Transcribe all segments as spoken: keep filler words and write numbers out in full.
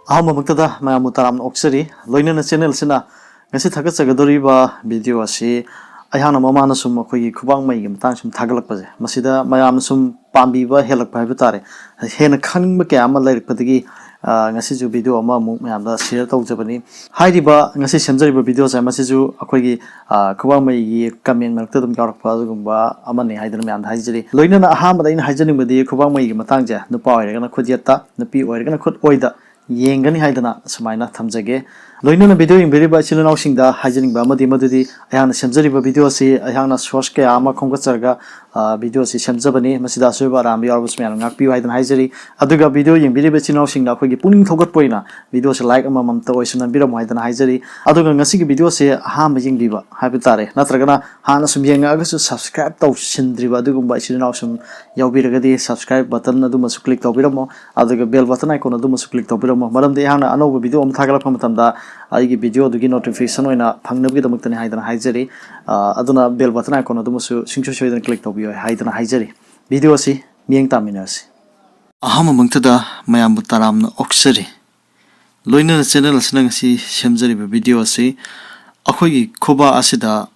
ꯑꯍꯥꯟꯕꯃꯛꯇꯗ ꯃꯌꯥꯝꯕꯨ ꯇꯔꯥꯝꯅ ꯑꯣꯛꯆꯔꯤ꯫ ꯂꯣꯏꯅꯅ ꯆꯦꯅꯦꯜꯁꯤꯅ ꯉꯁꯤ ꯊꯥꯒꯠꯆꯒꯗꯧꯔꯤꯕ ꯚꯤꯗꯤꯑꯣ ꯑꯁꯤ ꯑꯩꯍꯥꯛꯅ ꯃꯃꯥꯡꯗ ꯁꯨꯝ ꯑꯩꯈꯣꯏꯒꯤ ꯈꯨꯕꯥꯛ ꯃꯩꯒꯤ ꯃꯇꯥꯡ ꯁꯨꯝ ꯊꯥꯒꯠꯂꯛꯄꯁꯦ, ꯃꯁꯤꯗ ꯃꯌꯥꯝꯅ ꯁꯨꯝ ꯄꯥꯝꯕꯤꯕ ꯍꯦꯜꯂꯛꯄ ꯍꯥꯏꯕ ꯇꯥꯔꯦ, ꯍꯦꯟꯅ ꯈꯪꯅꯤꯡꯕ ꯀꯌꯥ ꯑꯃ ꯂꯩꯔꯛꯄꯗꯒꯤ, ꯑ, ꯉꯁꯤꯁꯨ ꯚꯤꯗꯤꯑꯣ ꯑꯃꯃꯨꯛ ꯃꯌꯥꯝꯗ ꯁꯤꯌꯔ ꯇꯧꯖꯕꯅꯤ꯫ ꯍꯥꯏꯔꯤꯕ ꯉꯁꯤ ꯁꯦꯝꯖꯔꯤꯕ ꯚꯤꯗꯤꯑꯣꯁꯦ ꯃꯁꯤꯁꯨ ꯑꯩꯈꯣꯏꯒꯤ, ꯑ, ꯈꯨꯕꯥꯛ ꯃꯩꯒꯤ ꯀꯃꯦꯟ ꯃꯔꯛꯇ ꯑꯗꯨꯝ ꯌꯥꯎꯔꯛꯄ ꯑꯗꯨꯒꯨꯝꯕ ꯑꯃꯅꯤ ꯍꯥꯏꯗꯅ ꯃꯌꯥꯝꯗ ꯍꯥꯏꯖꯔꯤ꯫ ꯂꯣꯏꯅ ꯑꯍꯥꯟꯕꯗ ꯑꯩꯅ ꯍꯥꯏꯖꯅꯤꯡꯕꯗꯤ ꯈꯨꯕꯥꯛ ꯃꯩꯒꯤ ꯃꯇꯥꯡꯁꯦ ꯅꯨꯄꯥ ꯑꯣꯏꯔꯒꯅ ꯈꯨꯠ ꯌꯦꯠꯇ, ꯅꯨꯄꯤ ꯑꯣꯏꯔꯒꯅ ꯈꯨꯠ ꯑꯣꯏꯗ ꯌꯦꯡꯒꯅꯤ ꯍꯥꯏꯗꯅ ꯁꯨꯃꯥꯏꯅ ꯊꯝꯖꯒꯦ꯫ ꯂꯣꯏꯅꯅ ꯚꯤꯗꯤꯑꯣ ꯌꯦꯡꯕꯤꯔꯤꯕ ꯏꯆꯤꯜ ꯏꯅꯥꯎꯁꯤꯡꯗ ꯍꯥꯏꯖꯅꯤꯡꯕ ꯑꯃꯗꯤ ꯃꯗꯨꯗꯤ ꯑꯩꯍꯥꯛꯅ ꯁꯦꯝꯖꯔꯤꯕ ꯚꯤꯗꯤꯑꯣ ꯑꯁꯤ ꯑꯩꯍꯥꯛꯅ ꯁꯣꯔꯁ ꯀꯌꯥ ꯑꯃ ꯈꯣꯝꯒꯠꯆꯔꯒ, ꯑ, ꯚꯤꯗꯤꯑꯣ ꯑꯁꯤ ꯁꯦꯝꯖꯕꯅꯤ꯫ ꯃꯁꯤꯗ ꯑꯁꯣꯏꯕ ꯑꯔꯥꯟꯕ ꯌꯥꯎꯔꯕꯁꯨ ꯃꯌꯥꯝꯅ ꯉꯥꯛꯄꯤꯌꯨ ꯍꯥꯏꯗꯅ ꯍꯥꯏꯖꯔꯤ꯫ ꯑꯗꯨꯒ ꯚꯤꯗꯤꯑꯣ ꯌꯦꯡꯕꯤꯔꯤꯕ ꯏꯆꯤꯜ ꯏꯅꯥꯎꯁꯤꯡꯅ ꯑꯩꯈꯣꯏꯒꯤ ꯄꯨꯛꯅꯤꯡ ꯊꯧꯒꯠꯄ ꯑꯣꯏꯅ ꯚꯤꯗꯤꯑꯣꯁꯦ ꯂꯥꯏꯛ ꯑꯃꯃꯝꯇ ꯑꯣꯏꯁꯨ ꯅꯝꯕꯤꯔꯝꯃꯨ ꯍꯥꯏꯗꯅ ꯍꯥꯏꯖꯔꯤ꯫ ꯑꯗꯨꯒ ꯉꯁꯤꯒꯤ ꯚꯤꯗꯤꯑꯣꯁꯦ ꯑꯍꯥꯟꯕ ꯌꯦꯡꯕꯤꯕ ꯍꯥꯏꯕ ꯇꯥꯔꯦ, ꯅꯠꯇ꯭ꯔꯒꯅ ꯍꯥꯟꯅ ꯁꯨꯝ ꯌꯦꯡꯉꯛꯑꯒꯁꯨ ꯁꯕꯁꯀ꯭ꯔꯥꯏꯕ ꯇꯧꯁꯤꯟꯗ꯭ꯔꯤꯕ ꯑꯗꯨꯒꯨꯝꯕ ꯏꯆꯤꯜ ꯏꯅꯥꯎ ꯁꯨꯝ ꯌꯥꯎꯕꯤꯔꯒꯗꯤ ꯁꯕꯁꯀ꯭ꯔꯥꯏꯕ ꯕꯇꯟ ꯑꯗꯨꯃꯁꯨ ꯀ꯭ꯂꯤꯛ ꯇꯧꯕꯤꯔꯝꯃꯣ꯫ ꯑꯗꯨꯒ ꯕꯦꯜ ꯕꯇꯟ ꯑꯥꯏꯀꯣꯟ ꯑꯗꯨꯃꯁꯨ ꯀ꯭ꯂꯤꯛ ꯇꯧꯕꯤꯔꯝꯃꯣ, ꯃꯔꯝꯗꯤ ꯑꯩꯍꯥꯛꯅ ꯑꯅꯧꯕ ꯚꯤꯗꯤꯑꯣ ꯑꯃ ꯊꯥꯒꯠꯂꯛꯄ ꯃꯇꯝꯗ ꯑꯩꯒꯤ ꯚꯤꯗꯤꯑꯣꯗꯨꯒꯤ ꯅꯣꯇꯤꯐꯤꯀꯦꯁꯟ ꯑꯣꯏꯅ ꯐꯪꯅꯕꯒꯤꯗꯃꯛꯇꯅꯤ ꯍꯥꯏꯗꯅ ꯍꯥꯏꯖꯔꯤ꯫ ꯑ, ꯑꯗꯨꯅ ꯕꯦꯜ ꯕꯇꯟ ꯑꯥꯏꯀꯣꯟ ꯑꯗꯨꯃꯁꯨ ꯁꯨꯡꯁꯣꯏ ꯁꯣꯏꯗꯅ ꯀ꯭ꯂꯤꯛ ꯇꯧꯕꯤꯌꯨ ꯍꯥꯏꯗꯅ ꯍꯥꯏꯖꯔꯤ꯫ ꯚꯤꯗꯤꯑꯣ ꯑꯁꯤ ꯃꯤꯠꯌꯦꯡ ꯇꯥꯃꯤꯟꯅꯔꯁꯤ꯫ ꯑꯍꯥꯟꯕꯃꯛꯇꯗ ꯃꯌꯥꯝꯕꯨ ꯇꯔꯥꯝꯅ ꯑꯣꯛꯆꯔꯤ꯫ ꯂꯣꯏꯅꯅ ꯆꯦꯅꯦꯜ ꯑꯁꯤꯅ ꯉꯁꯤ ꯁꯦꯝꯖꯔꯤꯕ ꯚꯤꯗꯤꯑꯣ ꯑꯁꯤ ꯑꯩꯈꯣꯏꯒꯤ ꯈꯨꯕꯥꯛ ꯑꯁꯤꯗ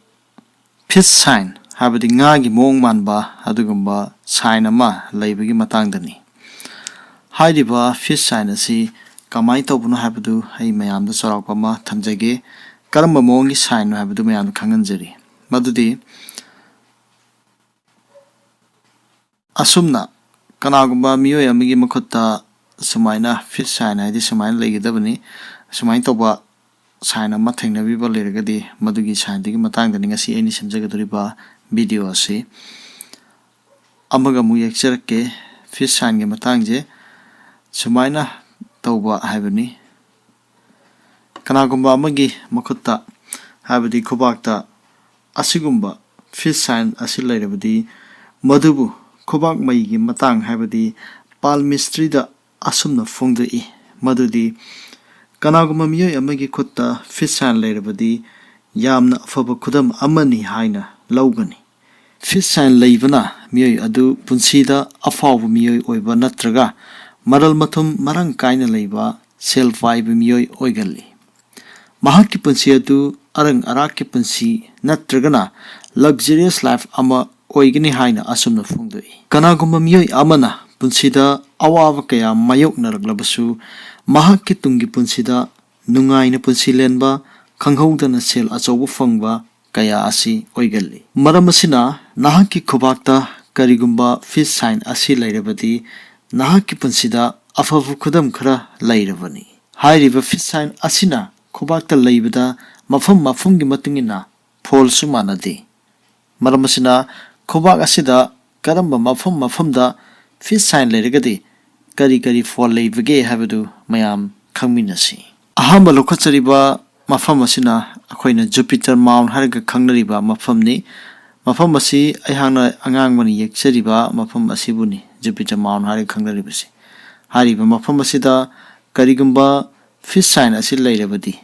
ꯐꯤꯁ ꯁꯥꯏꯟ, ꯍꯥꯏꯕꯗꯤ ꯉꯥꯒꯤ ꯃꯑꯣꯡ ꯃꯥꯟꯕ ꯑꯗꯨꯒꯨꯝꯕ ꯁꯥꯏꯟ ꯑꯃ ꯂꯩꯕꯒꯤ ꯃꯇꯥꯡꯗꯅꯤ꯫ ꯍꯥꯏꯔꯤꯕ ꯐꯤꯁ ꯁꯥꯏꯟ ꯑꯁꯤ ꯀꯃꯥꯏꯅ ꯇꯧꯕꯅꯣ ꯍꯥꯏꯕꯗꯨ ꯑꯩ ꯃꯌꯥꯝꯗ ꯆꯥꯎꯔꯥꯛꯄ ꯑꯃ ꯊꯝꯖꯒꯦ꯫ ꯀꯔꯝꯕ ꯃꯑꯣꯡꯒꯤ ꯁꯥꯏꯟꯅꯣ ꯍꯥꯏꯕꯗꯨ ꯃꯌꯥꯝꯗ ꯈꯪꯍꯟꯖꯔꯤ꯫ ꯃꯗꯨꯗꯤ ꯑꯁꯨꯝꯅ ꯀꯅꯥꯒꯨꯝꯕ ꯃꯤꯑꯣꯏ ꯑꯃꯒꯤ ꯃꯈꯨꯠꯇ ꯁꯨꯃꯥꯏꯅ ꯐꯤꯁ ꯁꯥꯏꯟ ꯍꯥꯏꯗꯤ ꯁꯨꯃꯥꯏꯅ ꯂꯩꯒꯗꯕꯅꯤ꯫ ꯁꯨꯃꯥꯏꯅ ꯇꯧꯕ ꯁꯥꯏꯟ ꯑꯃ ꯊꯦꯡꯅꯕꯤꯕ ꯂꯩꯔꯒꯗꯤ ꯃꯗꯨꯒꯤ ꯁꯥꯏꯟꯗꯨꯒꯤ ꯃꯇꯥꯡꯗꯅꯤ ꯉꯁꯤ ꯑꯩꯅ ꯁꯦꯝꯖꯒꯗꯧꯔꯤꯕ ꯚꯤꯗꯤꯑꯣ ꯑꯁꯤ꯫ ꯑꯃꯒ ꯑꯃꯨꯛ ꯌꯦꯛꯆꯔꯛꯀꯦ꯫ ꯐꯤꯁ ꯁꯥꯏꯟꯒꯤ ꯃꯇꯥꯡꯁꯦ ꯁꯨꯃꯥꯏꯅ ꯇꯧꯕ ꯍꯥꯏꯕꯅꯤ꯫ ꯀꯅꯥꯒꯨꯝꯕ ꯑꯃꯒꯤ ꯃꯈꯨꯠꯇ, ꯍꯥꯏꯕꯗꯤ ꯈꯨꯕꯥꯛꯇ, ꯑꯁꯤꯒꯨꯝꯕ ꯐꯤꯁ ꯁꯥꯏꯟ ꯑꯁꯤ ꯂꯩꯔꯕꯗꯤ, ꯃꯗꯨꯕꯨ ꯈꯨꯕꯥꯛ ꯃꯩꯒꯤ ꯃꯇꯥꯡ, ꯍꯥꯏꯕꯗꯤ ꯄꯥꯜꯃꯤꯁꯇ꯭ꯔꯤꯗ ꯑꯁꯨꯝꯅ ꯐꯣꯡꯗꯣꯛꯏ, ꯃꯗꯨꯗꯤ ꯀꯅꯥꯒꯨꯝꯕ ꯃꯤꯑꯣꯏ ꯑꯃꯒꯤ ꯈꯨꯠꯇ ꯐꯤꯁ ꯁꯥꯏꯟ ꯂꯩꯔꯕꯗꯤ ꯌꯥꯝꯅ ꯑꯐꯕ ꯈꯨꯗꯝ ꯑꯃꯅꯤ ꯍꯥꯏꯅ ꯂꯧꯒꯅꯤ꯫ ꯐꯤꯁ ꯁꯥꯏꯟ ꯂꯩꯕꯅ ꯃꯤꯑꯣꯏ ꯑꯗꯨ ꯄꯨꯟꯁꯤꯗ ꯑꯐꯥꯎꯕ ꯃꯤꯑꯣꯏ ꯑꯣꯏꯕ ꯅꯠꯇ꯭ꯔꯒ ꯃꯔꯜ ꯃꯊꯨꯝ ꯃꯔꯥꯡ ꯀꯥꯏꯅ ꯂꯩꯕ, ꯁꯦꯜ ꯄꯥꯏꯕ ꯃꯤꯑꯣꯏ ꯑꯣꯏꯒꯜꯂꯤ꯫ ꯃꯍꯥꯛꯀꯤ ꯄꯨꯟꯁꯤ ꯑꯗꯨ ꯑꯔꯪ ꯑꯔꯥꯛꯀꯤ ꯄꯨꯟꯁꯤ ꯅꯠꯇ꯭ꯔꯒꯅ luxurious life ꯑꯃ ꯑꯣꯏꯒꯅꯤ ꯍꯥꯏꯅ ꯑꯁꯨꯝꯅ ꯐꯣꯡꯗꯣꯛꯏ꯫ ꯀꯅꯥꯒꯨꯝꯕ ꯃꯤꯑꯣꯏ ꯑꯃꯅ ꯄꯨꯟꯁꯤꯗ ꯑꯋꯥꯕ ꯀꯌꯥ ꯃꯥꯌꯣꯛꯅꯔꯛꯂꯕꯁꯨ, ꯃꯍꯥꯛꯀꯤ ꯇꯨꯡꯒꯤ ꯄꯨꯟꯁꯤꯗ ꯅꯨꯡꯉꯥꯏꯅ ꯄꯨꯟꯁꯤ ꯂꯦꯟꯕ, ꯈꯪꯍꯧꯗꯅ ꯁꯦꯜ ꯑꯆꯧꯕ ꯐꯪꯕ ꯀꯌꯥ ꯑꯁꯤ ꯑꯣꯏꯒꯜꯂꯤ꯫ ꯃꯔꯝ ꯑꯁꯤꯅ, ꯅꯍꯥꯛꯀꯤ ꯈꯨꯕꯥꯛꯇ ꯀꯔꯤꯒꯨꯝꯕ fish sign ꯑꯁꯤ ꯂꯩꯔꯕꯗꯤ, ꯅꯍꯥꯛꯀꯤ ꯄꯨꯟꯁꯤꯗ ꯑꯐꯕ ꯈꯨꯗꯝ ꯈꯔ ꯂꯩꯔꯕꯅꯤ꯫ ꯍꯥꯏꯔꯤꯕ fish sign ꯑꯁꯤꯅ ꯈꯨꯕꯥꯛꯇ ꯂꯩꯕꯗ ꯃꯐꯝ ꯃꯐꯝꯒꯤ ꯃꯇꯨꯡ ꯏꯟꯅ ꯐꯣꯜꯁꯨ ꯃꯥꯟꯅꯗꯦ꯫ ꯃꯔꯝ ꯑꯁꯤꯅ, ꯈꯨꯕꯥꯛ ꯑꯁꯤꯗ ꯀꯔꯝꯕ ꯃꯐꯝ ꯃꯐꯝꯗ fish sign ꯂꯩꯔꯒꯗꯤ ꯀꯔꯤ ꯀꯔꯤ ꯐꯣꯜ ꯂꯩꯕꯒꯦ ꯍꯥꯏꯕꯗꯨ ꯃꯌꯥꯝ ꯈꯪꯃꯤꯟꯅꯁꯤ꯫ ꯑꯍꯥꯟꯕ ꯂꯧꯈꯠꯆꯔꯤꯕ ꯃꯐꯝ ꯑꯁꯤꯅ ꯑꯩꯈꯣꯏꯅ Jupiter Mount ꯍꯥꯏꯔꯒ ꯈꯪꯅꯔꯤꯕ ꯃꯐꯝꯅꯤ꯫ ꯃꯐꯝ ꯑꯁꯤ ꯑꯩꯍꯥꯛꯅ ꯑꯉꯥꯡꯕꯅ ꯌꯦꯛꯆꯔꯤꯕ ꯃꯐꯝ ꯑꯁꯤꯕꯨꯅꯤ Jupiter Mount ꯍꯥꯏꯔꯒ ꯈꯪꯅꯔꯤꯕꯁꯤ꯫ ꯍꯥꯏꯔꯤꯕ ꯃꯐꯝ ꯑꯁꯤꯗ ꯀꯔꯤꯒꯨꯝꯕ fish sign ꯑꯁꯤ ꯂꯩꯔꯕꯗꯤ,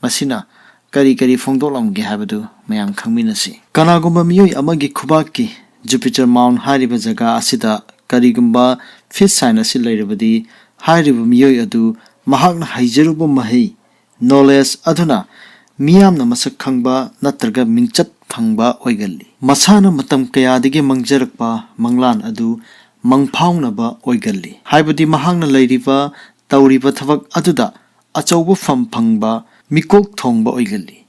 ꯃꯁꯤꯅ ꯀꯔꯤ ꯀꯔꯤ ꯐꯣꯡꯗꯣꯛꯂꯝꯒꯦ ꯍꯥꯏꯕꯗꯨ ꯃꯌꯥꯝ ꯈꯪꯃꯤꯟꯅꯁꯤ꯫ ꯀꯅꯥꯒꯨꯝꯕ ꯃꯤꯑꯣꯏ ꯑꯃꯒꯤ ꯈꯨꯕꯥꯛꯀꯤ Jupiter Mount ꯍꯥꯏꯔꯤꯕ ꯖꯒꯥ ꯑꯁꯤꯗ ꯀꯔꯤꯒꯨꯝꯕ fish sign ꯑꯁꯤ ꯂꯩꯔꯕꯗꯤ, ꯍꯥꯏꯔꯤꯕ ꯃꯤꯑꯣꯏ ꯑꯗꯨ ꯃꯍꯥꯛꯅ ꯍꯩꯖꯔꯨꯕ ꯃꯍꯩ, knowledge ꯑꯗꯨꯅ ꯃꯤꯌꯥꯝꯅ ꯃꯁꯛ ꯈꯪꯕ ꯅꯠꯇ꯭ꯔꯒ ꯃꯤꯡꯆꯠ ꯐꯪꯕ ꯑꯣꯏꯒꯜꯂꯤ꯫ ꯃꯁꯥꯅ ꯃꯇꯝ ꯀꯌꯥꯗꯒꯤ ꯃꯪꯖꯔꯛꯄ ꯃꯪꯂꯥꯟ ꯑꯗꯨ ꯃꯪꯐꯥꯎꯅꯕ ꯑꯣꯏꯒꯜꯂꯤ꯫ ꯍꯥꯏꯕꯗꯤ ꯃꯍꯥꯛꯅ ꯂꯩꯔꯤꯕ, ꯇꯧꯔꯤꯕ ꯊꯕꯛ ꯑꯗꯨꯗ ꯑꯆꯧꯕ ꯐꯝ ꯐꯪꯕ, ꯃꯤꯀꯣꯛ ꯊꯣꯡꯕ ꯑꯣꯏꯒꯜꯂꯤ꯫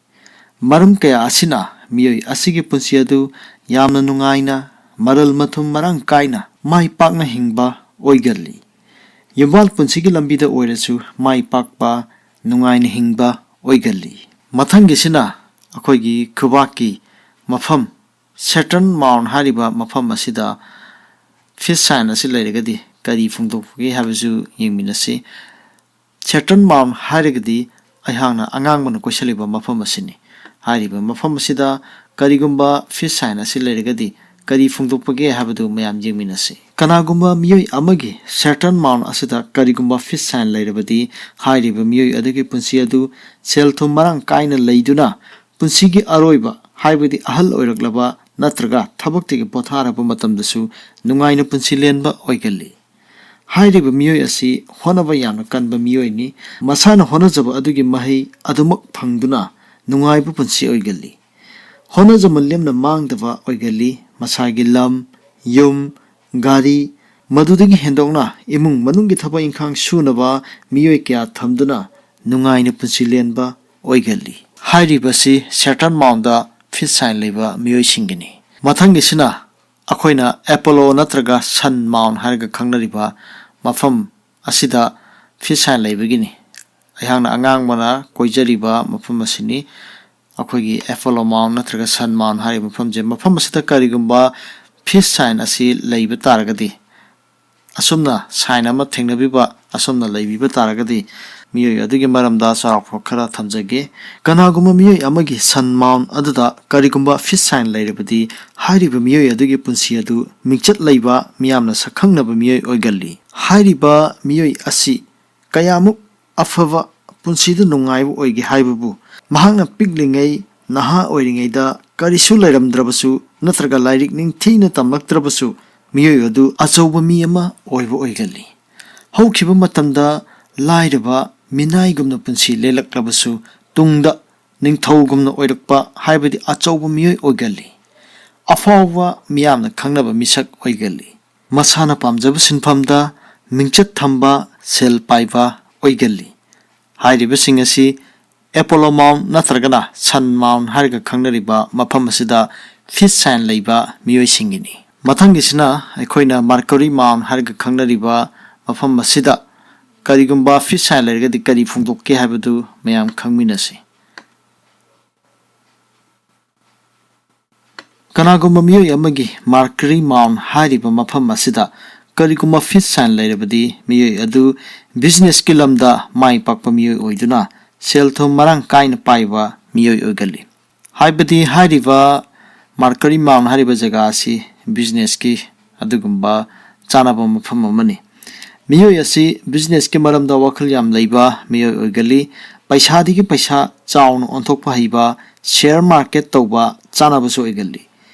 ꯃꯔꯝ ꯀꯌꯥ ꯑꯁꯤꯅ ꯃꯤꯑꯣꯏ ꯑꯁꯤꯒꯤ ꯄꯨꯟꯁꯤ ꯑꯗꯨ ꯌꯥꯝꯅ ꯅꯨꯡꯉꯥꯏꯅ, ꯃꯔꯜ ꯃꯊꯨꯝ ꯃꯔꯥꯡ ꯀꯥꯏꯅ, ꯃꯥꯏ ꯄꯥꯛꯅ ꯍꯤꯡꯕ ꯑꯣꯏꯒꯜꯂꯤ꯫ ꯌꯨꯝꯕꯥꯜ ꯄꯨꯟꯁꯤꯒꯤ ꯂꯝꯕꯤꯗ ꯑꯣꯏꯔꯁꯨ ꯃꯥꯏ ꯄꯥꯛꯄ, ꯅꯨꯡꯉꯥꯏꯅ ꯍꯤꯡꯕ ꯑꯣꯏꯒꯜꯂꯤ꯫ ꯃꯊꯪꯒꯤꯁꯤꯅ ꯑꯩꯈꯣꯏꯒꯤ ꯈꯨꯕꯥꯛꯀꯤ ꯃꯐꯝ, Saturn Mount ꯍꯥꯏꯔꯤꯕ ꯃꯐꯝ ꯑꯁꯤꯗ fish sign ꯑꯁꯤ ꯂꯩꯔꯒꯗꯤ ꯀꯔꯤ ꯐꯣꯡꯗꯣꯛꯄꯒꯦ ꯍꯥꯏꯕꯁꯨ ꯌꯦꯡꯃꯤꯟꯅꯁꯤ꯫ Saturn Mount ꯍꯥꯏꯔꯒꯗꯤ ꯑꯩꯍꯥꯛꯅ ꯑꯉꯥꯡꯕꯅ ꯀꯣꯏꯁꯜꯂꯤꯕ ꯃꯐꯝ ꯑꯁꯤꯅꯤ꯫ ꯍꯥꯏꯔꯤꯕ ꯃꯐꯝ ꯑꯁꯤꯗ ꯀꯔꯤꯒꯨꯝꯕ fish sign ꯑꯁꯤ ꯂꯩꯔꯒꯗꯤ ꯀꯔꯤ ꯐꯣꯡꯗꯣꯛꯄꯒꯦ ꯍꯥꯏꯕꯗꯨ ꯃꯌꯥꯝ ꯌꯦꯡꯃꯤꯟꯅꯁꯤ꯫ ꯀꯅꯥꯒꯨꯝꯕ ꯃꯤꯑꯣꯏ ꯑꯃꯒꯤ Saturn Mount ꯑꯁꯤꯗ ꯀꯔꯤꯒꯨꯝꯕ fish sign ꯂꯩꯔꯕꯗꯤ, ꯍꯥꯏꯔꯤꯕ ꯃꯤꯑꯣꯏ ꯑꯗꯨꯒꯤ ꯄꯨꯟꯁꯤ ꯑꯗꯨ ꯁꯦꯜ ꯊꯨꯝ ꯃꯔꯥꯡ ꯀꯥꯏꯅ ꯂꯩꯗꯨꯅ ꯄꯨꯟꯁꯤꯒꯤ ꯑꯔꯣꯏꯕ, ꯍꯥꯏꯕꯗꯤ ꯑꯍꯜ ꯑꯣꯏꯔꯛꯂꯕ ꯅꯠꯇ꯭ꯔꯒ ꯊꯕꯛꯇꯒꯤ ꯄꯣꯊꯥꯔꯕ ꯃꯇꯝꯗꯁꯨ ꯅꯨꯡꯉꯥꯏꯅ ꯄꯨꯟꯁꯤ ꯂꯦꯟꯕ ꯑꯣꯏꯒꯜꯂꯤ꯫ ꯍꯥꯏꯔꯤꯕ ꯃꯤꯑꯣꯏ ꯑꯁꯤ ꯍꯣꯠꯅꯕ ꯌꯥꯝꯅ ꯀꯟꯕ ꯃꯤꯑꯣꯏꯅꯤ꯫ ꯃꯁꯥꯅ ꯍꯣꯠꯅꯖꯕ ꯑꯗꯨꯒꯤ ꯃꯍꯩ ꯑꯗꯨꯃꯛ ꯐꯪꯗꯨꯅ ꯅꯨꯡꯉꯥꯏꯕ ꯄꯨꯟꯁꯤ ꯑꯣꯏꯒꯜꯂꯤ꯫ ꯍꯣꯠꯅꯖꯃꯟ ꯂꯦꯝꯅ ꯃꯥꯡꯗꯕ ꯑꯣꯏꯒꯜꯂꯤ꯫ ꯃꯁꯥꯒꯤ ꯂꯝ, ꯌꯨꯝ, ꯒꯥꯔꯤ, ꯃꯗꯨꯗꯒꯤ ꯍꯦꯟꯗꯣꯛꯅ ꯏꯃꯨꯡ ꯃꯅꯨꯡꯒꯤ ꯊꯕꯛ ꯏꯪꯈꯥꯡ ꯁꯨꯅꯕ ꯃꯤꯑꯣꯏ ꯀꯌꯥ ꯊꯝꯗꯨꯅ ꯅꯨꯡꯉꯥꯏꯅ ꯄꯨꯟꯁꯤ ꯂꯦꯟꯕ ꯑꯣꯏꯒꯜꯂꯤ꯫ ꯍꯥꯏꯔꯤꯕꯁꯤ Saturn mounꯗ fifth sign ꯂꯩꯕ ꯃꯤꯑꯣꯏꯁꯤꯡꯒꯤꯅꯤ꯫ ꯃꯊꯪꯒꯤꯁꯤꯅ ꯑꯩꯈꯣꯏꯅ Apollo ꯅꯠꯇ꯭ꯔꯒ Sun mount ꯍꯥꯏꯔꯒ ꯈꯪꯅꯔꯤꯕ ꯃꯐꯝ ꯑꯁꯤꯗ fifth sign ꯂꯩꯕꯒꯤꯅꯤ꯫ ꯑꯩꯍꯥꯛꯅ ꯑꯉꯥꯡꯕꯅ ꯀꯣꯏꯖꯔꯤꯕ ꯃꯐꯝ ꯑꯁꯤꯅꯤ꯫ ꯑꯩꯈꯣꯏꯒꯤ Apollo mount ꯅꯠꯇ꯭ꯔꯒ Sun mount ꯍꯥꯏꯔꯤꯕ ꯃꯐꯝꯁꯦ, ꯃꯐꯝ ꯑꯁꯤꯗ ꯀꯔꯤꯒꯨꯝꯕ fifth sign ꯑꯁꯤ ꯂꯩꯕ ꯇꯥꯔꯒꯗꯤ, ꯑꯁꯨꯝꯅ sign ꯑꯃ ꯊꯦꯡꯅꯕꯤꯕ, ꯑꯁꯨꯝꯅ ꯂꯩꯕꯤꯕ ꯇꯥꯔꯒꯗꯤ, ꯃꯤꯑꯣꯏ ꯑꯗꯨꯒꯤ ꯃꯔꯝꯗ ꯆꯥꯎꯔꯥꯛꯄ ꯈꯔ ꯊꯝꯖꯒꯦ꯫ ꯀꯅꯥꯒꯨꯝꯕ ꯃꯤꯑꯣꯏ ꯑꯃꯒꯤ Sun mount ꯑꯗꯨꯗ ꯀꯔꯤꯒꯨꯝꯕ fifth sign ꯂꯩꯔꯕꯗꯤ, ꯍꯥꯏꯔꯤꯕ ꯃꯤꯑꯣꯏ ꯑꯗꯨꯒꯤ ꯄꯨꯟꯁꯤ ꯑꯗꯨ ꯃꯤꯡꯆꯠ ꯂꯩꯕ, ꯃꯤꯌꯥꯝꯅ ꯁꯛꯈꯪꯅꯕ ꯃꯤꯑꯣꯏ ꯑꯣꯏꯒꯜꯂꯤ꯫ ꯍꯥꯏꯔꯤꯕ ꯃꯤꯑꯣꯏ ꯑꯁꯤ ꯀꯌꯥꯃꯨꯛ ꯑꯐꯕ ꯄꯨꯟꯁꯤꯗ ꯅꯨꯡꯉꯥꯏꯕ ꯑꯣꯏꯒꯦ ꯍꯥꯏꯕꯕꯨ, ꯃꯍꯥꯛꯅ ꯄꯤꯛꯂꯤꯉꯩ, ꯅꯍꯥ ꯑꯣꯏꯔꯤꯉꯩꯗ ꯀꯔꯤꯁꯨ ꯂꯩꯔꯝꯗ꯭ꯔꯕꯁꯨ ꯅꯠꯇ꯭ꯔꯒ ꯂꯥꯏꯔꯤꯛ ꯅꯤꯡꯊꯤꯅ ꯇꯝꯂꯛꯇ꯭ꯔꯕꯁꯨ, ꯃꯤꯑꯣꯏ ꯑꯗꯨ ꯑꯆꯧꯕ ꯃꯤ ꯑꯃ ꯑꯣꯏꯕ ꯑꯣꯏꯒꯜꯂꯤ꯫ ꯍꯧꯈꯤꯕ ꯃꯇꯝꯗ ꯂꯥꯏꯔꯕ ꯃꯤꯅꯥꯏꯒꯨꯝꯅ ꯄꯨꯟꯁꯤ ꯂꯦꯜꯂꯛꯂꯕꯁꯨ, ꯇꯨꯡꯗ ꯅꯤꯡꯊꯧꯒꯨꯝꯅ ꯑꯣꯏꯔꯛꯄ, ꯍꯥꯏꯕꯗꯤ ꯑꯆꯧꯕ ꯃꯤꯑꯣꯏ ꯑꯣꯏꯒꯜꯂꯤ꯫ ꯑꯐꯥꯎꯕ ꯃꯤꯌꯥꯝꯅ ꯈꯪꯅꯕ ꯃꯤꯁꯛ ꯑꯣꯏꯒꯜꯂꯤ꯫ ꯃꯁꯥꯅ ꯄꯥꯝꯖꯕ ꯁꯤꯟꯐꯝꯗ ꯃꯤꯡꯆꯠ ꯊꯝꯕ, ꯁꯦꯜ ꯄꯥꯏꯕ ꯑꯣꯏꯒꯜꯂꯤ꯫ ꯍꯥꯏꯔꯤꯕꯁꯤꯡ ꯑꯁꯤ Apollo mount ꯅꯠꯇ꯭ꯔꯒꯅ Sun mount ꯍꯥꯏꯔꯒ ꯈꯪꯅꯔꯤꯕ ꯃꯐꯝ ꯑꯁꯤꯗ fifth sign ꯂꯩꯕ ꯃꯤꯑꯣꯏꯁꯤꯡꯒꯤꯅꯤ꯫ ꯃꯊꯪꯒꯤꯁꯤꯅ ꯑꯩꯈꯣꯏꯅ Mercury mount ꯍꯥꯏꯔꯒ ꯈꯪꯅꯔꯤꯕ ꯃꯐꯝ ꯑꯁꯤꯗ ꯀꯔꯤꯒꯨꯝꯕ fifth sign ꯂꯩꯔꯒꯗꯤ ꯀꯔꯤ ꯐꯣꯡꯗꯣꯛꯀꯦ ꯍꯥꯏꯕꯗꯨ ꯃꯌꯥꯝ ꯈꯪꯃꯤꯟꯅꯁꯤ꯫ ꯀꯅꯥꯒꯨꯝꯕ ꯃꯤꯑꯣꯏ ꯑꯃꯒꯤ Mercury mount ꯍꯥꯏꯔꯤꯕ ꯃꯐꯝ ꯑꯁꯤꯗ ꯀꯔꯤꯒꯨꯝꯕ fifth sign ꯂꯩꯔꯕꯗꯤ, ꯃꯤꯑꯣꯏ ꯑꯗꯨ businessꯀꯤ ꯂꯝꯗ ꯃꯥꯏ ꯄꯥꯛꯄ ꯃꯤꯑꯣꯏ ꯑꯣꯏꯗꯨꯅ ꯁꯦꯜ ꯊꯨꯝ ꯃꯔꯥꯡ ꯀꯥꯏꯅ ꯄꯥꯏꯕ ꯃꯤꯑꯣꯏ ꯑꯣꯏꯒꯜꯂꯤ꯫ ꯍꯥꯏꯕꯗꯤ ꯍꯥꯏꯔꯤꯕ Mercury mount ꯍꯥꯏꯔꯤꯕ ꯖꯒꯥ ꯑꯁꯤ businessꯀꯤ ꯑꯗꯨꯒꯨꯝꯕ ꯆꯥꯅꯕ ꯃꯐꯝ ꯑꯃꯅꯤ꯫ ꯃꯤꯑꯣꯏ ꯑꯁꯤ businessꯀꯤ ꯃꯔꯝꯗ ꯋꯥꯈꯜ ꯌꯥꯝ ꯂꯩꯕ ꯃꯤꯑꯣꯏ ꯑꯣꯏꯒꯜꯂꯤ꯫ ꯄꯩꯁꯥꯗꯒꯤ ꯄꯩꯁꯥ ꯆꯥꯎꯅ ꯑꯣꯟꯊꯣꯛꯄ ꯍꯩꯕ, share market ꯇꯧꯕ ꯆꯥꯅꯕꯁꯨ ꯑꯣꯏꯒꯜꯂꯤ꯫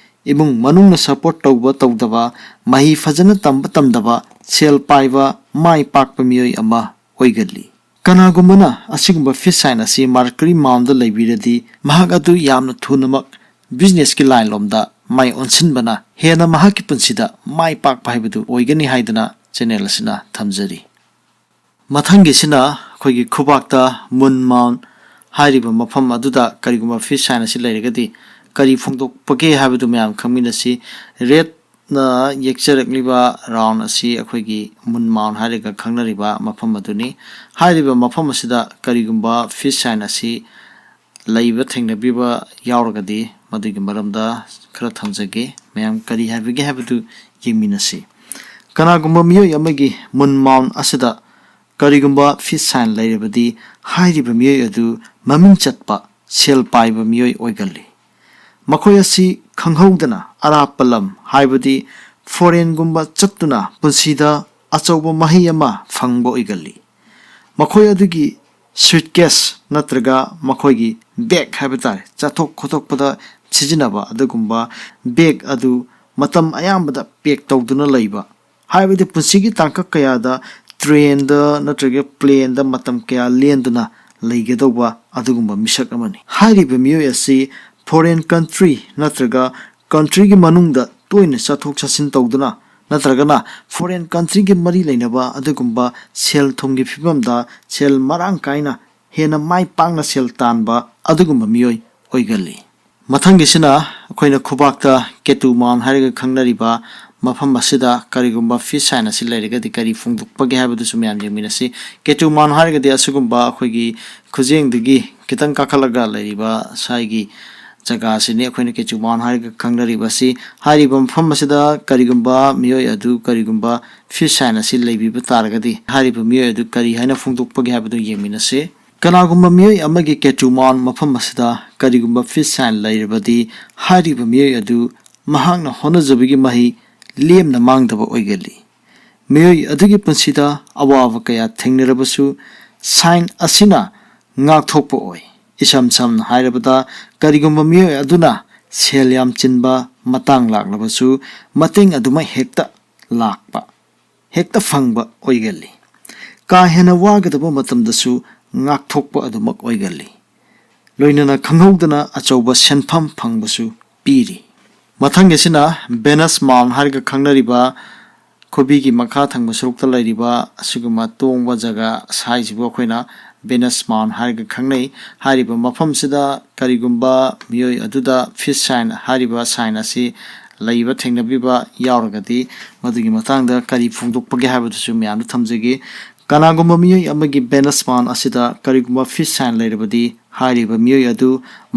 ꯏꯃꯨꯡ ꯃꯅꯨꯡꯅ support ꯇꯧꯕ ꯇꯧꯗꯕ, ꯃꯍꯩ ꯐꯖꯅ ꯇꯝꯕ ꯇꯝꯗꯕ, ꯁꯦꯜ ꯄꯥꯏꯕ ꯃꯥꯏ ꯄꯥꯛꯄ ꯃꯤꯑꯣꯏ ꯑꯃ ꯑꯣꯏꯒꯜꯂꯤ꯫ ꯀꯅꯥꯒꯨꯝꯕꯅ ꯑꯁꯤꯒꯨꯝꯕ fish sign ꯑꯁꯤ Mercury mounꯗ ꯂꯩꯕꯤꯔꯗꯤ, ꯃꯍꯥꯛ ꯑꯗꯨ ꯌꯥꯝꯅ ꯊꯨꯅꯃꯛ businessꯀꯤ line ꯂꯣꯝꯗ ꯃꯥꯏ ꯑꯣꯟꯁꯤꯟꯕꯅ ꯍꯦꯟꯅ ꯃꯍꯥꯛꯀꯤ ꯄꯨꯟꯁꯤꯗ ꯃꯥꯏ ꯄꯥꯛꯄ ꯍꯥꯏꯕꯗꯨ ꯑꯣꯏꯒꯅꯤ ꯍꯥꯏꯗꯨꯅ channel ꯑꯁꯤꯅ ꯊꯝꯖꯔꯤ꯫ ꯃꯊꯪꯒꯤꯁꯤꯅ ꯑꯩꯈꯣꯏꯒꯤ ꯈꯨꯕꯥꯛꯇ moon mount ꯍꯥꯏꯔꯤꯕ ꯃꯐꯝ ꯑꯗꯨꯗ ꯀꯔꯤꯒꯨꯝꯕ fish sign ꯑꯁꯤ ꯂꯩꯔꯒꯗꯤ ꯀꯔꯤ ꯐꯣꯡꯗꯣꯛꯄꯒꯦ ꯍꯥꯏꯕꯗꯨ ꯃꯌꯥꯝ ꯈꯪꯃꯤꯟꯅꯁꯤ꯫ Redꯅ ꯌꯦꯛꯆꯔꯛꯂꯤꯕ round ꯑꯁꯤ ꯑꯩꯈꯣꯏꯒꯤ moon mount ꯍꯥꯏꯔꯒ ꯈꯪꯅꯔꯤꯕ ꯃꯐꯝ ꯑꯗꯨꯅꯤ꯫ ꯍꯥꯏꯔꯤꯕ ꯃꯐꯝ ꯑꯁꯤꯗ ꯀꯔꯤꯒꯨꯝꯕ fish sign ꯑꯁꯤ ꯂꯩꯕ ꯊꯦꯡꯅꯕꯤꯕ ꯌꯥꯎꯔꯒꯗꯤ ꯃꯗꯨꯒꯤ ꯃꯔꯝꯗ ꯈꯔ ꯊꯝꯖꯒꯦ꯫ ꯃꯌꯥꯝ ꯀꯔꯤ ꯍꯥꯏꯕꯒꯦ ꯍꯥꯏꯕꯗꯨ ꯌꯦꯡꯃꯤꯟꯅꯁꯤ꯫ ꯀꯅꯥꯒꯨꯝꯕ ꯃꯤꯑꯣꯏ ꯑꯃꯒꯤ moon mount ꯑꯁꯤꯗ ꯀꯔꯤꯒꯨꯝꯕ fish sign ꯂꯩꯔꯕꯗꯤ ꯍꯥꯏꯔꯤꯕ ꯃꯤꯑꯣꯏ ꯑꯗꯨ ꯃꯃꯤꯡ ꯆꯠꯄ ꯁꯦꯜ ꯄꯥꯏꯕ ꯃꯤꯑꯣꯏ ꯑꯣꯏꯒꯜꯂꯤ꯫ ꯃꯈꯣꯏ ꯑꯁꯤ ꯈꯪꯍꯧꯗꯅ ꯑꯔꯥꯞꯄ ꯂꯝ, ꯍꯥꯏꯕꯗꯤ foreignꯒꯨꯝꯕ ꯆꯠꯇꯨꯅ ꯄꯨꯟꯁꯤꯗ ꯑꯆꯧꯕ ꯃꯍꯩ ꯑꯃ ꯐꯪꯕ ꯑꯣꯏꯒꯜꯂꯤ꯫ ꯃꯈꯣꯏ ꯑꯗꯨꯒꯤ suitcase ꯅꯠꯇ꯭ꯔꯒ ꯃꯈꯣꯏꯒꯤ bag ꯍꯥꯏꯕ ꯇꯥꯔꯦ, ꯆꯠꯊꯣꯛ ꯈꯣꯠꯇꯣꯛꯄꯗ ꯁꯤꯖꯤꯟꯅꯕ ꯑꯗꯨꯒꯨꯝꯕ bag ꯑꯗꯨ ꯃꯇꯝ ꯑꯌꯥꯝꯕꯗ pack ꯇꯧꯗꯨꯅ ꯂꯩꯕ, ꯍꯥꯏꯕꯗꯤ ꯄꯨꯟꯁꯤꯒꯤ ꯇꯥꯡꯀꯛ ꯀꯌꯥꯗ trainꯗ ꯅꯠꯇ꯭ꯔꯒ planeꯗ ꯃꯇꯝ ꯀꯌꯥ ꯂꯦꯟꯗꯨꯅ ꯂꯩꯒꯗꯧꯕ ꯑꯗꯨꯒꯨꯝꯕ ꯃꯤꯁꯛ ꯑꯃꯅꯤ꯫ ꯍꯥꯏꯔꯤꯕ ꯃꯤꯑꯣꯏ ꯑꯁꯤ foreign country ꯅꯠꯇ꯭ꯔꯒ countryꯒꯤ ꯃꯅꯨꯡꯗ ꯇꯣꯏꯅ ꯆꯠꯊꯣꯛ ꯆꯠꯁꯤꯟ ꯇꯧꯗꯨꯅ ꯅꯠꯇ꯭ꯔꯒꯅ foreign countryꯒꯤ ꯃꯔꯤ ꯂꯩꯅꯕ ꯑꯗꯨꯒꯨꯝꯕ ꯁꯦꯜ ꯊꯨꯝꯒꯤ ꯐꯤꯕꯝꯗ ꯁꯦꯜ ꯃꯔꯥꯡ ꯀꯥꯏꯅ ꯍꯦꯟꯅ ꯃꯥꯏ ꯄꯥꯛꯅ ꯁꯦꯜ ꯇꯥꯟꯕ ꯑꯗꯨꯒꯨꯝꯕ ꯃꯤꯑꯣꯏ ꯑꯣꯏꯒꯜꯂꯤ꯫ ꯃꯊꯪꯒꯤꯁꯤꯅ ꯑꯩꯈꯣꯏꯅ ꯈꯨꯕꯥꯛꯇ Ketu mount ꯍꯥꯏꯔꯒ ꯈꯪꯅꯔꯤꯕ ꯃꯐꯝ ꯑꯁꯤꯗ ꯀꯔꯤꯒꯨꯝꯕ fish sign ꯑꯁꯤ ꯂꯩꯔꯒꯗꯤ ꯀꯔꯤ ꯐꯣꯡꯗꯣꯛꯄꯒꯦ ꯍꯥꯏꯕꯗꯨꯁꯨ ꯃꯌꯥꯝ ꯌꯦꯡꯃꯤꯟꯅꯁꯤ꯫ Ketu mount ꯍꯥꯏꯔꯒꯗꯤ ꯑꯁꯤꯒꯨꯝꯕ ꯑꯩꯈꯣꯏꯒꯤ ꯈꯨꯖꯦꯡꯗꯒꯤ ꯈꯤꯇꯪ ꯀꯥꯈꯠꯂꯒ ꯂꯩꯔꯤꯕ ꯁ꯭ꯋꯥꯏꯒꯤ ꯖꯒꯥ ꯑꯁꯤꯅꯤ ꯑꯩꯈꯣꯏꯅ Ketu mount ꯍꯥꯏꯔꯒ ꯈꯪꯅꯔꯤꯕ ꯑꯁꯤ꯫ ꯍꯥꯏꯔꯤꯕ ꯃꯐꯝ ꯑꯁꯤꯗ ꯀꯔꯤꯒꯨꯝꯕ ꯃꯤꯑꯣꯏ ꯑꯗꯨ ꯀꯔꯤꯒꯨꯝꯕ fish sign ꯑꯁꯤ ꯂꯩꯕꯤꯕ ꯇꯥꯔꯒꯗꯤ ꯍꯥꯏꯔꯤꯕ ꯃꯤꯑꯣꯏ ꯑꯗꯨ ꯀꯔꯤ ꯍꯥꯏꯅ ꯐꯣꯡꯗꯣꯛꯄꯒꯦ ꯍꯥꯏꯕꯗꯨ ꯌꯦꯡꯃꯤꯟꯅꯁꯤ꯫ ꯀꯅꯥꯒꯨꯝꯕ ꯃꯤꯑꯣꯏ ꯑꯃꯒꯤ Ketu mount ꯃꯐꯝ ꯑꯁꯤꯗ ꯀꯔꯤꯒꯨꯝꯕ fish sign ꯂꯩꯔꯕꯗꯤ ꯍꯥꯏꯔꯤꯕ ꯃꯤꯑꯣꯏ ꯑꯗꯨ ꯃꯍꯥꯛꯅ ꯍꯣꯠꯅꯖꯕꯒꯤ ꯃꯍꯩ ꯂꯦꯝꯅ ꯃꯥꯡꯗꯕ ꯑꯣꯏꯒꯜꯂꯤ꯫ ꯃꯤꯑꯣꯏ ꯑꯗꯨꯒꯤ ꯄꯨꯟꯁꯤꯗ ꯑꯋꯥꯕ ꯀꯌꯥ ꯊꯦꯡꯅꯔꯕꯁꯨ sign ꯑꯁꯤꯅ ꯉꯥꯛꯊꯣꯛꯄ ꯑꯣꯏ꯫ ꯏꯁꯝ ꯁꯝꯅ ꯍꯥꯏꯔꯕꯗ ꯀꯔꯤꯒꯨꯝꯕ ꯃꯤꯑꯣꯏ ꯑꯗꯨꯅ ꯁꯦꯜ ꯌꯥꯝ ꯆꯤꯟꯕ ꯃꯇꯥꯡ ꯂꯥꯛꯂꯕꯁꯨ ꯃꯇꯦꯡ ꯑꯗꯨꯃꯛ ꯍꯦꯛꯇ ꯂꯥꯛꯄ꯫ ꯍꯦꯛꯇ ꯐꯪꯕ ꯑꯣꯏꯒꯜꯂꯤ꯫ ꯀꯥ ꯍꯦꯟꯅ ꯋꯥꯒꯗꯕ ꯃꯇꯝꯗꯁꯨ ꯉꯥꯛꯊꯣꯛꯄ ꯑꯗꯨꯃꯛ ꯑꯣꯏꯒꯜꯂꯤ꯫ ꯂꯣꯏꯅꯅ ꯈꯪꯍꯧꯗꯅ ꯑꯆꯧꯕ ꯁꯦꯟꯐꯝ ꯐꯪꯕꯁꯨ ꯄꯤꯔꯤ꯫ ꯃꯊꯪꯒꯤꯁꯤꯅ ꯚꯦꯅꯁ ꯃꯥꯎꯟ ꯍꯥꯏꯔꯒ ꯈꯪꯅꯔꯤꯕ ꯈꯨꯕꯤꯒꯤ ꯃꯈꯥ ꯊꯪꯕ ꯁꯔꯨꯛꯇ ꯂꯩꯔꯤꯕ ꯑꯁꯤꯒꯨꯝꯕ ꯇꯣꯡꯕ ꯖꯒꯥ ꯁꯥꯏꯖꯁꯤꯕꯨ ꯑꯩꯈꯣꯏꯅ ꯚꯦꯅꯁ ꯃꯥꯎꯟ ꯍꯥꯏꯔꯒ ꯈꯪꯅꯩ꯫ ꯍꯥꯏꯔꯤꯕ ꯃꯐꯝꯁꯤꯗ ꯀꯔꯤꯒꯨꯝꯕ ꯃꯤꯑꯣꯏ ꯑꯗꯨꯗ ꯐꯤꯁ ꯁꯥꯏꯟ ꯍꯥꯏꯔꯤꯕ ꯁꯥꯏꯟ ꯑꯁꯤ ꯂꯩꯕ ꯊꯦꯡꯅꯕꯤꯕ ꯌꯥꯎꯔꯒꯗꯤ ꯃꯗꯨꯒꯤ ꯃꯇꯥꯡꯗ ꯀꯔꯤ ꯐꯣꯡꯗꯣꯛꯄꯒꯦ ꯍꯥꯏꯕꯗꯨꯁꯨ ꯃꯌꯥꯝꯗ ꯊꯝꯖꯒꯦ꯫ ꯀꯅꯥꯒꯨꯝꯕ ꯃꯤꯑꯣꯏ ꯑꯃꯒꯤ ꯚꯦꯅꯁ ꯃꯥꯎꯟ ꯑꯁꯤꯗ ꯀꯔꯤꯒꯨꯝꯕ ꯐꯤꯁ ꯁꯥꯏꯟ ꯂꯩꯔꯕꯗꯤ ꯍꯥꯏꯔꯤꯕ ꯃꯤꯑꯣꯏ ꯑꯗꯨ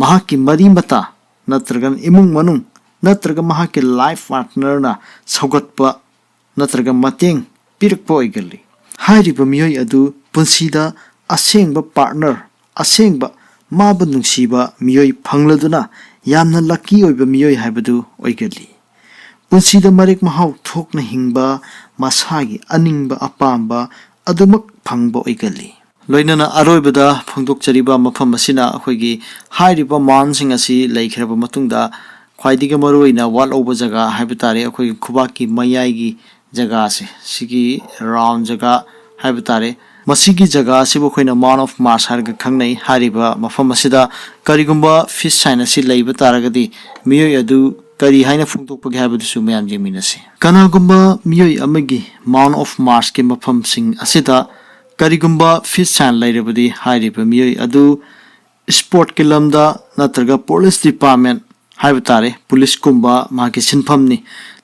ꯃꯍꯥꯛꯀꯤ ꯃꯔꯤ ꯃꯇꯥ ꯅꯠꯇ꯭ꯔꯒꯅ ꯏꯃꯨꯡ ꯃꯅꯨꯡ ꯅꯠꯇ꯭ꯔꯒ ꯃꯍꯥꯛꯀꯤ ꯂꯥꯏꯐ ꯄꯥꯔꯠꯅꯔꯅ ꯁꯧꯒꯠꯄ ꯅꯠꯇ꯭ꯔꯒ ꯃꯇꯦꯡ ꯄꯤꯔꯛꯄ ꯑꯣꯏꯒꯜꯂꯤ꯫ ꯍꯥꯏꯔꯤꯕ ꯃꯤꯑꯣꯏ ꯑꯗꯨ ꯄꯨꯟꯁꯤꯗ ꯑꯁꯦꯡꯕ ꯄꯥꯔꯠꯅꯔ, ꯑꯁꯦꯡꯕ ꯃꯥꯕꯨ ꯅꯨꯡꯁꯤꯕ ꯃꯤꯑꯣꯏ ꯐꯪꯂꯗꯨꯅ ꯌꯥꯝꯅ ꯂꯛꯀꯤ ꯑꯣꯏꯕ ꯃꯤꯑꯣꯏ ꯍꯥꯏꯕꯗꯨ ꯑꯣꯏꯒꯜꯂꯤ꯫ ꯄꯨꯟꯁꯤꯗ ꯃꯔꯦꯛ ꯃꯍꯥꯎ ꯊꯣꯛꯅ ꯍꯤꯡꯕ, ꯃꯁꯥꯒꯤ ꯑꯅꯤꯡꯕ ꯑꯄꯥꯝꯕ ꯑꯗꯨꯃꯛ ꯐꯪꯕ ꯑꯣꯏꯒꯜꯂꯤ꯫ ꯂꯣꯏꯅꯅ ꯑꯔꯣꯏꯕꯗ ꯐꯣꯡꯗꯣꯛꯆꯔꯤꯕ ꯃꯐꯝ ꯑꯁꯤꯅ ꯑꯩꯈꯣꯏꯒꯤ ꯍꯥꯏꯔꯤꯕ ꯃꯥꯎꯟꯁꯤꯡ ꯑꯁꯤ ꯂꯩꯈ꯭ꯔꯕ ꯃꯇꯨꯡꯗ ꯈ꯭ꯋꯥꯏꯗꯒꯤ ꯃꯔꯨꯑꯣꯏꯅ ꯋꯥꯠꯍꯧꯕ ꯖꯒꯥ ꯍꯥꯏꯕ ꯇꯥꯔꯦ, ꯑꯩꯈꯣꯏꯒꯤ ꯈꯨꯕꯥꯛꯀꯤ ꯃꯌꯥꯏꯒꯤ ꯖꯒꯥꯁꯦ, ꯁꯤꯒꯤ ꯔꯥꯎꯟ ꯖꯒꯥ ꯍꯥꯏꯕ ꯇꯥꯔꯦ, ꯃꯁꯤꯒꯤ ꯖꯒꯥ ꯑꯁꯤꯕꯨ ꯑꯩꯈꯣꯏꯅ ꯃꯥꯎꯟ ꯑꯣꯐ ꯃꯥꯔꯁ ꯍꯥꯏꯔꯒ ꯈꯪꯅꯩ꯫ ꯍꯥꯏꯔꯤꯕ ꯃꯐꯝ ꯑꯁꯤꯗ ꯀꯔꯤꯒꯨꯝꯕ ꯐꯤꯁ ꯁꯥꯏꯟ ꯑꯁꯤ ꯂꯩꯕ ꯇꯥꯔꯒꯗꯤ ꯃꯤꯑꯣꯏ ꯑꯗꯨ ꯀꯔꯤ ꯍꯥꯏꯅ ꯐꯣꯡꯗꯣꯛꯄꯒꯦ ꯍꯥꯏꯕꯗꯨꯁꯨ ꯃꯌꯥꯝ ꯌꯦꯡꯃꯤꯟꯅꯁꯤ꯫ ꯀꯅꯥꯒꯨꯝꯕ ꯃꯤꯑꯣꯏ ꯑꯃꯒꯤ ꯃꯥꯎꯟ ꯑꯣꯐ ꯃꯥꯔꯁꯀꯤ ꯃꯐꯝꯁꯤꯡ ꯑꯁꯤꯗ ꯀꯔꯤꯒꯨꯝꯕ ꯐꯤꯁ ꯁꯥꯏꯟ ꯂꯩꯔꯕꯗꯤ ꯍꯥꯏꯔꯤꯕ ꯃꯤꯑꯣꯏ ꯑꯗꯨ ꯁ꯭ꯄꯣꯔꯠꯀꯤ ꯂꯝꯗ ꯅꯠꯇ꯭ꯔꯒ ꯄꯨꯂꯤꯁ ꯗꯤꯄꯥꯔꯠꯃꯦꯟ ꯍꯥꯏꯕ ꯇꯥꯔꯦ, ꯄꯨꯂꯤꯁꯀꯨꯝꯕ ꯃꯍꯥꯛꯀꯤ ꯁꯤꯟꯐꯝꯅꯤ,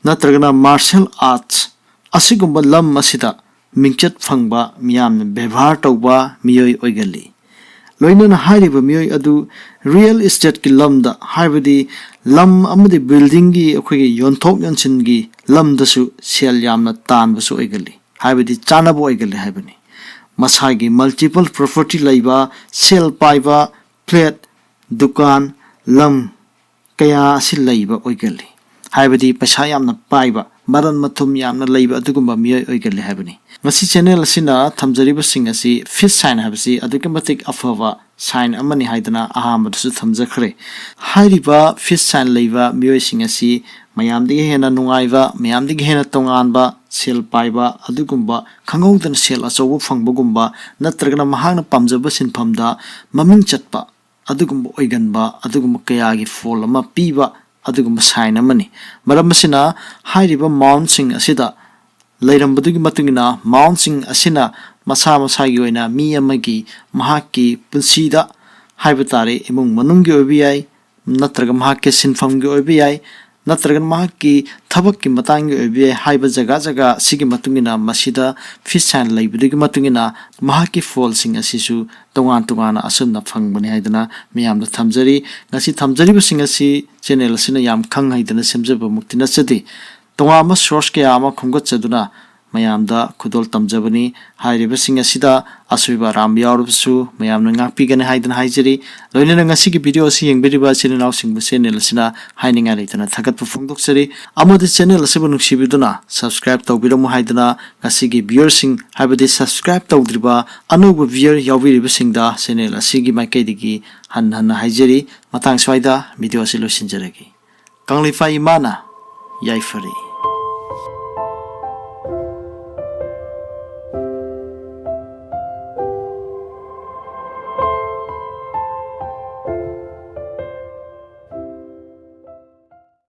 ꯅꯠꯇ꯭ꯔꯒꯅ ꯃꯥꯔꯁꯦꯜ ꯑꯥꯔꯠꯁ ꯑꯁꯤꯒꯨꯝꯕ ꯂꯝ ꯑꯁꯤꯗ ꯃꯤꯡꯆꯠ ꯐꯪꯕ, ꯃꯤꯌꯥꯝꯅ ꯕꯦꯕꯥꯔ ꯇꯧꯕ ꯃꯤꯑꯣꯏ ꯑꯣꯏꯒꯜꯂꯤ꯫ ꯂꯣꯏꯅꯅ ꯍꯥꯏꯔꯤꯕ ꯃꯤꯑꯣꯏ ꯑꯗꯨ ꯔꯤꯌꯦꯜ ꯏꯁꯇꯦꯠꯀꯤ ꯂꯝꯗ, ꯍꯥꯏꯕꯗꯤ ꯂꯝ ꯑꯃꯗꯤ ꯕꯤꯜꯗꯤꯡꯒꯤ ꯑꯩꯈꯣꯏꯒꯤ ꯌꯣꯟꯊꯣꯛ ꯌꯣꯟꯁꯤꯟꯒꯤ ꯂꯝꯗꯁꯨ ꯁꯦꯜ ꯌꯥꯝꯅ ꯇꯥꯟꯕꯁꯨ ꯑꯣꯏꯒꯜꯂꯤ, ꯍꯥꯏꯕꯗꯤ ꯆꯥꯅꯕ ꯑꯣꯏꯒꯜꯂꯤ ꯍꯥꯏꯕꯅꯤ꯫ ꯃꯁꯥꯒꯤ ꯃꯜꯇꯤꯄꯜ ꯄ꯭ꯔꯣꯄꯔꯇꯤ ꯂꯩꯕ, ꯁꯦꯜ ꯄꯥꯏꯕ, ꯐ꯭ꯂꯦꯠ, ꯗꯨꯀꯥꯟ, ꯂꯝ ꯀꯌꯥ ꯑꯁꯤ ꯂꯩꯕ ꯑꯣꯏꯒꯜꯂꯤ꯫ ꯍꯥꯏꯕꯗꯤ ꯄꯩꯁꯥ ꯌꯥꯝꯅ ꯄꯥꯏꯕ, ꯃꯔꯟ ꯃꯊꯨꯝ ꯌꯥꯝꯅ ꯂꯩꯕ ꯑꯗꯨꯒꯨꯝꯕ ꯃꯤꯑꯣꯏ ꯑꯣꯏꯒꯜꯂꯤ ꯍꯥꯏꯕꯅꯤ꯫ ꯉꯁꯤ ꯆꯦꯅꯦꯜ ꯑꯁꯤꯅ ꯊꯝꯖꯔꯤꯕꯁꯤꯡ ꯑꯁꯤ ꯐꯤꯁ ꯁꯥꯏꯟ ꯍꯥꯏꯕꯁꯤ ꯑꯗꯨꯛꯀꯤ ꯃꯇꯤꯛ ꯑꯐꯕ ꯁꯥꯏꯟ ꯑꯃꯅꯤ ꯍꯥꯏꯗꯅ ꯑꯍꯥꯟꯕꯗꯁꯨ ꯊꯝꯖꯈ꯭ꯔꯦ꯫ ꯍꯥꯏꯔꯤꯕ ꯐꯤꯁ ꯁꯥꯏꯟ ꯂꯩꯕ ꯃꯤꯑꯣꯏꯁꯤꯡ ꯑꯁꯤ ꯃꯌꯥꯝꯗꯒꯤ ꯍꯦꯟꯅ ꯅꯨꯡꯉꯥꯏꯕ, ꯃꯌꯥꯝꯗꯒꯤ ꯍꯦꯟꯅ ꯇꯣꯉꯥꯟꯕ, ꯁꯦꯜ ꯄꯥꯏꯕ, ꯑꯗꯨꯒꯨꯝꯕ ꯈꯪꯍꯧꯗꯅ ꯁꯦꯜ ꯑꯆꯧꯕ ꯐꯪꯕꯒꯨꯝꯕ, ꯅꯠꯇ꯭ꯔꯒꯅ ꯃꯍꯥꯛꯅ ꯄꯥꯝꯖꯕ ꯁꯤꯟꯐꯝꯗ ꯃꯃꯤꯡ ꯆꯠꯄ, ꯑꯗꯨꯒꯨꯝꯕ ꯑꯣꯏꯒꯟꯕ, ꯑꯗꯨꯒꯨꯝꯕ ꯀꯌꯥꯒꯤ ꯐꯣꯜ ꯑꯃ ꯄꯤꯕ, ꯑꯗꯨꯒꯨꯝꯕ ꯁꯥꯏꯟ ꯑꯃꯅꯤ꯫ ꯃꯔꯝ ꯑꯁꯤꯅ, ꯍꯥꯏꯔꯤꯕ ꯃꯥꯎꯟꯁꯤꯡ ꯑꯁꯤꯗ ꯂꯩꯔꯝꯕꯗꯨꯒꯤ ꯃꯇꯨꯡ ꯏꯟꯅ, ꯃꯥꯎꯟꯁꯤꯡ ꯑꯁꯤꯅ ꯃꯁꯥ ꯃꯁꯥꯒꯤ ꯑꯣꯏꯅ ꯃꯤ ꯑꯃꯒꯤ, ꯃꯍꯥꯛꯀꯤ ꯄꯨꯟꯁꯤꯗ ꯍꯥꯏꯕ ꯇꯥꯔꯦ, ꯏꯃꯨꯡ ꯃꯅꯨꯡꯒꯤ ꯑꯣꯏꯕ ꯌꯥꯏ, ꯅꯠꯇ꯭ꯔꯒ ꯃꯍꯥꯛꯀꯤ ꯁꯤꯟꯐꯝꯒꯤ ꯑꯣꯏꯕ ꯌꯥꯏ, ꯅꯠꯇ꯭ꯔꯒꯅ ꯃꯍꯥꯛꯀꯤ ꯊꯕꯛꯀꯤ ꯃꯇꯥꯡꯒꯤ ꯑꯣꯏꯕ ꯌꯥꯏ ꯍꯥꯏꯕ ꯖꯒꯥ ꯖꯒꯥ ꯑꯁꯤꯒꯤ ꯃꯇꯨꯡ ꯏꯟꯅ, ꯃꯁꯤꯗ ꯐꯤꯁ ꯁꯥꯏꯟ ꯂꯩꯕꯗꯨꯒꯤ ꯃꯇꯨꯡ ꯏꯟꯅ ꯃꯍꯥꯛꯀꯤ ꯐꯣꯜꯁꯤꯡ ꯑꯁꯤꯁꯨ ꯇꯣꯉꯥꯟ ꯇꯣꯉꯥꯟꯅ ꯑꯁꯨꯝꯅ ꯐꯪꯕꯅꯤ ꯍꯥꯏꯗꯅ ꯃꯌꯥꯝꯗ ꯊꯝꯖꯔꯤ꯫ ꯉꯁꯤ ꯊꯝꯖꯔꯤꯕꯁꯤꯡ ꯑꯁꯤ ꯆꯦꯅꯦꯜ ꯑꯁꯤꯅ ꯌꯥꯝ ꯈꯪ ꯍꯩꯗꯅ ꯁꯦꯝꯖꯕꯃꯛꯇꯤ ꯅꯠꯆꯗꯦ꯫ ꯇꯣꯉꯥꯟꯕ ꯁꯣꯔꯁ ꯀꯌꯥ ꯑꯃ ꯈꯣꯝꯒꯠꯆꯗꯨꯅ ꯃꯌꯥꯝꯗ ꯈꯨꯗꯣꯜ ꯇꯝꯖꯕꯅꯤ꯫ ꯍꯥꯏꯔꯤꯕꯁꯤꯡ ꯑꯁꯤꯗ ꯑꯁꯣꯏꯕ ꯑꯔꯥꯟꯕ ꯌꯥꯎꯔꯕꯁꯨ ꯃꯌꯥꯝꯅ ꯉꯥꯛꯄꯤꯒꯅꯤ ꯍꯥꯏꯗꯅ ꯍꯥꯏꯖꯔꯤ꯫ ꯂꯣꯏꯅꯅ ꯉꯁꯤꯒꯤ ꯚꯤꯗꯤꯑꯣ ꯑꯁꯤ ꯌꯦꯡꯕꯤꯔꯤꯕ ꯏꯆꯤꯜ ꯏꯅꯥꯎꯁꯤꯡꯕꯨ ꯆꯦꯅꯦꯜ ꯑꯁꯤꯅ ꯍꯥꯏꯅꯤꯡꯉꯥꯏ ꯂꯩꯇꯅ ꯊꯥꯒꯠꯄ ꯐꯣꯡꯗꯣꯛꯆꯔꯤ꯫ ꯑꯃꯗꯤ ꯆꯦꯅꯦꯜ ꯑꯁꯤꯕꯨ ꯅꯨꯡꯁꯤꯕꯤꯗꯨꯅ ꯁꯕꯁꯀ꯭ꯔꯥꯏꯕ ꯇꯧꯕꯤꯔꯝꯃꯨ ꯍꯥꯏꯗꯅ ꯉꯁꯤꯒꯤ ꯚꯤꯌꯔꯁꯤꯡ, ꯍꯥꯏꯕꯗꯤ ꯁꯕꯁꯀ꯭ꯔꯥꯏꯕ ꯇꯧꯗ꯭ꯔꯤꯕ ꯑꯅꯧꯕ ꯚꯤꯌꯔ ꯌꯥꯎꯕꯤꯔꯤꯕꯁꯤꯡꯗ ꯆꯦꯅꯦꯜ ꯑꯁꯤꯒꯤ ꯃꯥꯏꯀꯩꯗꯒꯤ ꯍꯟꯅ ꯍꯟꯅ ꯍꯥꯏꯖꯔꯤ꯫ ꯃꯇꯥꯡ ꯁ꯭ꯋꯥꯏꯗ ꯚꯤꯗꯤꯑꯣ ꯑꯁꯤ ꯂꯣꯏꯁꯤꯟꯖꯔꯒꯦ꯫ ꯀꯪꯂꯩꯄꯥꯛ ꯏꯃꯥꯅ ꯌꯥꯏꯐꯔꯦ꯫